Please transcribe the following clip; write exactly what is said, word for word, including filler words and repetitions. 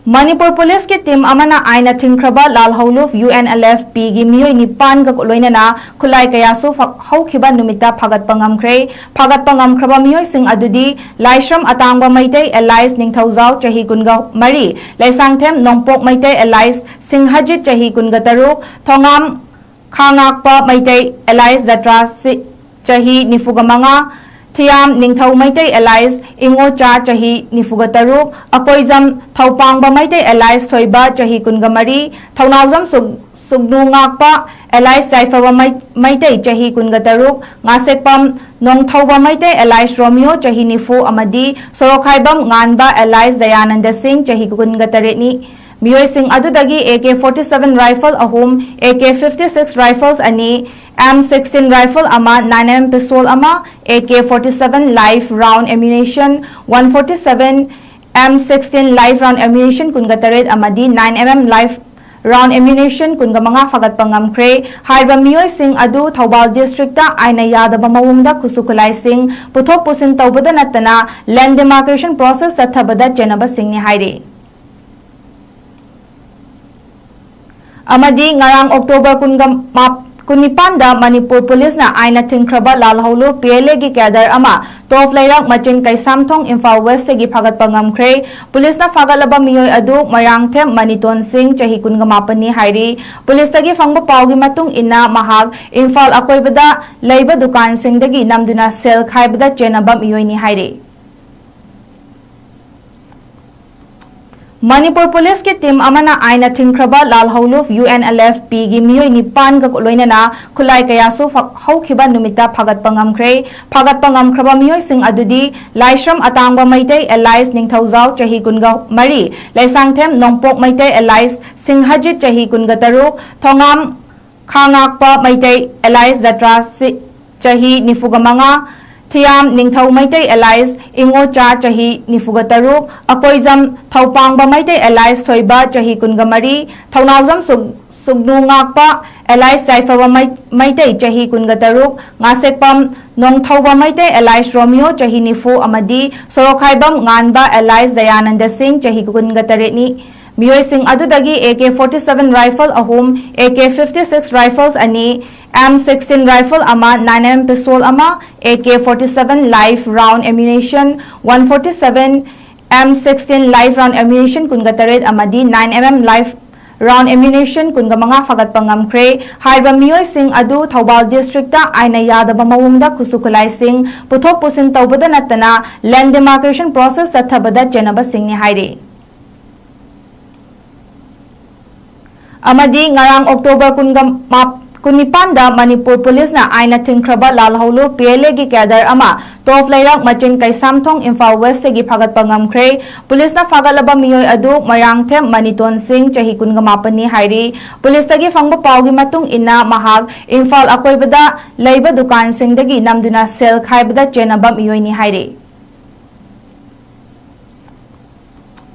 ꯃꯅꯤꯄꯨꯔ ꯄꯨꯂꯤꯁꯀꯤ ꯇꯤꯝ ꯑꯃꯅ ꯑꯥꯏꯟꯅ ꯊꯤꯡꯈ꯭ꯔꯕ ꯂꯥꯜꯍꯧꯂꯨꯞ UNLFPꯒꯤ ꯃꯤꯑꯣꯏ ꯅꯤꯄꯥꯟꯒ ꯂꯣꯏꯅꯅ ꯈꯨꯠꯂꯥꯏ ꯀꯌꯥꯁꯨ ꯐ-, ꯍꯧꯈꯤꯕ ꯅꯨꯃꯤꯠꯇ ꯐꯥꯒꯠꯄ ꯉꯝꯈ꯭ꯔꯦ꯫ ꯐꯥꯒꯠꯄ ꯉꯝꯈ꯭ꯔꯕ ꯃꯤꯑꯣꯏꯁꯤꯡ ꯑꯗꯨꯗꯤ ꯂꯥꯏꯁ꯭ꯔꯝ ꯑꯇꯥꯡꯕ ꯃꯩꯇꯩ alias ꯅꯤꯡꯊꯧꯖꯥꯎ ꯆꯍꯤ ꯀꯨꯟꯒ ꯃꯔꯤ, ꯂꯩꯁꯥꯡꯊꯦꯝ ꯅꯣꯡꯄꯣꯛ ꯃꯩꯇꯩ alias ꯁꯤꯡꯍꯖꯤꯠ ꯆꯍꯤ ꯀꯨꯟꯒ ꯇꯔꯨꯛ, ꯊꯣꯉꯥꯝ ꯈꯥꯉꯥꯛꯄ ꯃꯩꯇꯩ alias ꯖꯇ꯭ꯔꯥ ꯁꯤ-, ꯆꯍꯤ ꯅꯤꯐꯨꯒ ꯃꯉꯥ, ꯊꯤꯌꯥꯝ ꯅꯤꯡꯊꯧ ꯃꯩꯇꯩ alias ꯏꯉꯣꯆꯥ ꯆꯍꯤ ꯅꯤꯐꯨꯒ ꯇꯔꯨꯛ, ꯑꯀꯣꯏꯖꯝ ꯊꯧꯄꯥꯡꯕ ꯃꯩꯇꯩ alias ꯊꯣꯏꯕ ꯆꯍꯤ ꯀꯨꯟꯒ ꯃꯔꯤ, ꯊꯧꯅꯥꯎꯖꯝ ꯁꯨꯛ-, ꯁꯨꯛꯅꯨ ꯉꯥꯛꯄ alias ꯌꯥꯏꯐꯕ ꯃꯩ-, ꯃꯩꯇꯩ ꯆꯍꯤ ꯀꯨꯟꯒ ꯇꯔꯨꯛ, ꯉꯥꯁꯦꯛꯄꯝ ꯅꯣꯡꯊꯧꯕ ꯃꯩꯇꯩ alias ꯔꯣꯃꯤꯌꯣ ꯆꯍꯤ ꯅꯤꯐꯨ ꯑꯃꯗꯤ ꯁꯣꯔꯣꯛꯈꯥꯏꯕꯝ ꯉꯥꯟꯕ alias ꯗꯌꯥꯅꯟꯗ ꯁꯤꯡ ꯆꯍꯤ ꯀꯨꯟꯒ ꯇꯔꯦꯠꯅꯤ꯫ ꯃꯤꯑꯣꯏꯁꯤꯡ ꯑꯗꯨꯗꯒꯤ AK forty seven rifle ꯑꯍꯨꯝ, AK fifty six rifles ꯑꯅꯤ, M sixteen rifle ꯑꯃ, nine MM pistol ꯑꯃ, AK forty seven live round ammunition, one forty seven M sixteen live round ammunition ꯀꯨꯟꯒ ꯇꯔꯦꯠ ꯑꯃꯗꯤ nine MM live round ammunition ꯀꯨꯟꯒ ꯃꯉꯥ ꯐꯥꯒꯠꯄ ꯉꯝꯈ꯭ꯔꯦ꯫ ꯍꯥꯏꯔꯤꯕ ꯃꯤꯑꯣꯏꯁꯤꯡ ꯑꯗꯨ ꯊꯧꯕꯥꯜ districtꯇ ꯑꯥꯏꯟꯅ ꯌꯥꯗꯕ ꯃꯑꯣꯡꯗ ꯈꯨꯠꯁꯨ ꯈꯨꯠꯂꯥꯏꯁꯤꯡ ꯄꯨꯊꯣꯛ ꯄꯨꯁꯤꯟ ꯇꯧꯕꯗ ꯅꯠꯇꯅ land demarcation process ꯆꯠꯊꯕꯗ ꯆꯦꯟꯅꯕꯁꯤꯡꯅꯤ ꯍꯥꯏꯔꯤ꯫ ꯑꯃꯗꯤ ꯉꯔꯥꯡ October ꯀꯨꯟꯒ ꯃꯥꯞ-, ꯀꯨꯟꯅꯤꯄꯥꯟꯗ ꯃꯅꯤꯄꯨꯔ ꯄꯨꯂꯤꯁꯅ ꯑꯥꯏꯟꯅ ꯊꯤꯡꯈ꯭ꯔꯕ ꯂꯥꯜꯍꯧꯂꯨꯞ PLAꯒꯤ cadre ꯑꯃ ꯇꯣꯞ ꯂꯩꯔꯛ ꯃꯆꯤꯟ ꯀꯩꯁꯥꯝꯊꯣꯡ ꯏꯝꯐꯥꯜ Westꯇꯒꯤ ꯐꯥꯒꯠꯄ ꯉꯝꯈ꯭ꯔꯦ꯫ ꯄꯨꯂꯤꯁꯅ ꯐꯥꯒꯠꯂꯕ ꯃꯤꯑꯣꯏ ꯑꯗꯨ ꯃꯣꯏꯔꯥꯡꯊꯦꯝ ꯃꯅꯤꯇꯣꯟ ꯁꯤꯡ ꯆꯍꯤ ꯀꯨꯟꯒ ꯃꯥꯄꯟꯅꯤ ꯍꯥꯏꯔꯤ꯫ ꯄꯨꯂꯤꯁꯇꯒꯤ ꯐꯪꯕ ꯄꯥꯎꯒꯤ ꯃꯇꯨꯡ ꯏꯟꯅ ꯃꯍꯥꯛ ꯏꯝꯐꯥꯜ ꯑꯀꯣꯏꯕꯗ ꯂꯩꯕ ꯗꯨꯀꯥꯟꯁꯤꯡꯗꯒꯤ ꯅꯝꯗꯨꯅ ꯁꯦꯜ ꯈꯥꯏꯕꯗ ꯆꯦꯟꯅꯕ ꯃꯤꯑꯣꯏꯅꯤ ꯍꯥꯏꯔꯤ꯫ ꯃꯅꯤꯄꯨꯔ ꯄꯨꯂꯤꯁꯀꯤ ꯇꯤꯝ ꯑꯃꯅ ꯑꯥꯏꯟꯅ ꯊꯤꯡꯈ꯭ꯔꯕ ꯂꯥꯜꯍꯧꯂꯨꯞ UNLFPꯒꯤ ꯃꯤꯑꯣꯏ ꯅꯤꯄꯥꯟꯒ ꯂꯣꯏꯅꯅ ꯈꯨꯠꯂꯥꯏ ꯀꯌꯥꯁꯨ ꯐ-, ꯍꯧꯈꯤꯕ ꯅꯨꯃꯤꯠꯇ ꯐꯥꯒꯠꯄ ꯉꯝꯈ꯭ꯔꯦ꯫ ꯐꯥꯒꯠꯄ ꯉꯝꯈ꯭ꯔꯕ ꯃꯤꯑꯣꯏꯁꯤꯡ ꯑꯗꯨꯗꯤ ꯂꯥꯏꯁ꯭ꯔꯝ ꯑꯇꯥꯡꯕ ꯃꯩꯇꯩ alias ꯅꯤꯡꯊꯧꯖꯥꯎ ꯆꯍꯤ ꯀꯨꯟꯒ ꯃꯔꯤ, ꯂꯩꯁꯥꯡꯊꯦꯝ ꯅꯣꯡꯄꯣꯛ ꯃꯩꯇꯩ alias ꯁꯤꯡꯍꯖꯤꯠ ꯆꯍꯤ ꯀꯨꯟꯒ ꯇꯔꯨꯛ, ꯊꯣꯉꯥꯝ ꯈꯥꯉꯥꯛꯄ ꯃꯩꯇꯩ alias ꯖꯇ꯭ꯔꯥ ꯁꯤ-, ꯆꯍꯤ ꯅꯤꯐꯨꯒ ꯃꯉꯥ, ꯊꯤꯌꯥꯝ ꯅꯤꯡꯊꯧ ꯃꯩꯇꯩ alias ꯏꯉꯣꯆꯥ ꯆꯍꯤ ꯅꯤꯐꯨꯒ ꯇꯔꯨꯛ, ꯑꯀꯣꯏꯖꯝ ꯊꯧꯄꯥꯡꯕ ꯃꯩꯇꯩ alias ꯊꯣꯏꯕ ꯆꯍꯤ ꯀꯨꯟꯒ ꯃꯔꯤ, ꯊꯧꯅꯥꯎꯖꯝ ꯁꯨꯛ-, ꯁꯨꯛꯅꯨ ꯉꯥꯛꯄ alias ꯌꯥꯏꯐꯕ ꯃꯩ-, ꯃꯩꯇꯩ, ꯆꯍꯤ ꯀꯨꯟꯒ ꯇꯔꯨꯛ, ꯉꯥꯁꯦꯛꯄꯝ ꯅꯣꯡꯊꯧꯕ ꯃꯩꯇꯩ alias ꯔꯣꯃꯤꯌꯣ, ꯆꯍꯤ ꯅꯤꯐꯨ, ꯑꯃꯗꯤ ꯁꯣꯔꯣꯛꯈꯥꯏꯕꯝ ꯉꯥꯟꯕ alias ꯗꯌꯥꯅꯟꯗ ꯁꯤꯡ, ꯆꯍꯤ ꯀꯨꯟꯒ ꯇꯔꯦꯠꯅꯤ꯫ ꯃꯤꯑꯣꯏꯁꯤꯡ ꯑꯗꯨꯗꯒꯤ A K forty seven rifle ꯑꯍꯨꯝ, A K fifty six rifles ꯑꯅꯤ, M sixteen rifle ꯑꯃ, nine M M pistol ꯑꯃ, A K forty seven live round ammunition one forty seven, M sixteen live round ammunition ꯀꯨꯟꯒ ꯇꯔꯦꯠ ꯑꯃꯗꯤ nine M M live round ammunition ꯀꯨꯟꯒ ꯃꯉꯥ ꯐꯥꯒꯠꯄ ꯉꯝꯈ꯭ꯔꯦ꯫ ꯍꯥꯏꯔꯤꯕ ꯃꯤꯑꯣꯏꯁꯤꯡ ꯑꯗꯨ ꯊꯧꯕꯥꯜ districtꯇ ꯑꯥꯏꯟꯅ ꯌꯥꯗꯕ ꯃꯑꯣꯡꯗ ꯈꯨꯠꯁꯨ ꯈꯨꯠꯂꯥꯏꯁꯤꯡ ꯄꯨꯊꯣꯛ ꯄꯨꯁꯤꯟ ꯇꯧꯕꯗ ꯅꯠꯇꯅ land demarcation process ꯆꯠꯊꯕꯗ ꯆꯦꯟꯅꯕꯁꯤꯡꯅꯤ ꯍꯥꯏꯔꯤ꯫ ꯑꯃꯗꯤ ꯉꯔꯥꯡ October ꯀꯨꯟꯒ ꯃꯥ-, ꯀꯨꯟꯅꯤꯄꯥꯟꯗ ꯃꯅꯤꯄꯨꯔ ꯄꯨꯂꯤꯁꯅ ꯑꯥꯏꯟꯅ ꯊꯤꯡꯈ꯭ꯔꯕ ꯂꯥꯜꯍꯧꯂꯨ P L Aꯒꯤ cadre ꯑꯃ ꯇꯣꯞ ꯂꯩꯔꯛ ꯃꯆꯤꯟ ꯀꯩꯁꯥꯝꯊꯣꯡ ꯏꯝꯐꯥꯜ Westꯇꯒꯤ ꯐꯥꯒꯠꯄ ꯉꯝꯈ꯭ꯔꯦ꯫ ꯄꯨꯂꯤꯁꯅ ꯐꯥꯒꯠꯂꯕ ꯃꯤꯑꯣꯏ ꯑꯗꯨ ꯃꯣꯏꯔꯥꯡꯊꯦꯝ ꯃꯅꯤꯇꯣꯟ ꯁꯤꯡ, ꯆꯍꯤ ꯀꯨꯟꯒ ꯃꯥꯄꯟꯅꯤ ꯍꯥꯏꯔꯤ꯫ ꯄꯨꯂꯤꯁꯇꯒꯤ ꯐꯪꯕ ꯄꯥꯎꯒꯤ ꯃꯇꯨꯡ ꯏꯟꯅ ꯃꯍꯥꯛ ꯏꯝꯐꯥꯜ ꯑꯀꯣꯏꯕꯗ ꯂꯩꯕ ꯗꯨꯀꯥꯟꯁꯤꯡꯗꯒꯤ ꯅꯝꯗꯨꯅ ꯁꯦꯜ ꯈꯥꯏꯕꯗ ꯆꯦꯟꯅꯕ ꯃꯤꯑꯣꯏꯅꯤ ꯍꯥꯏꯔꯤ꯫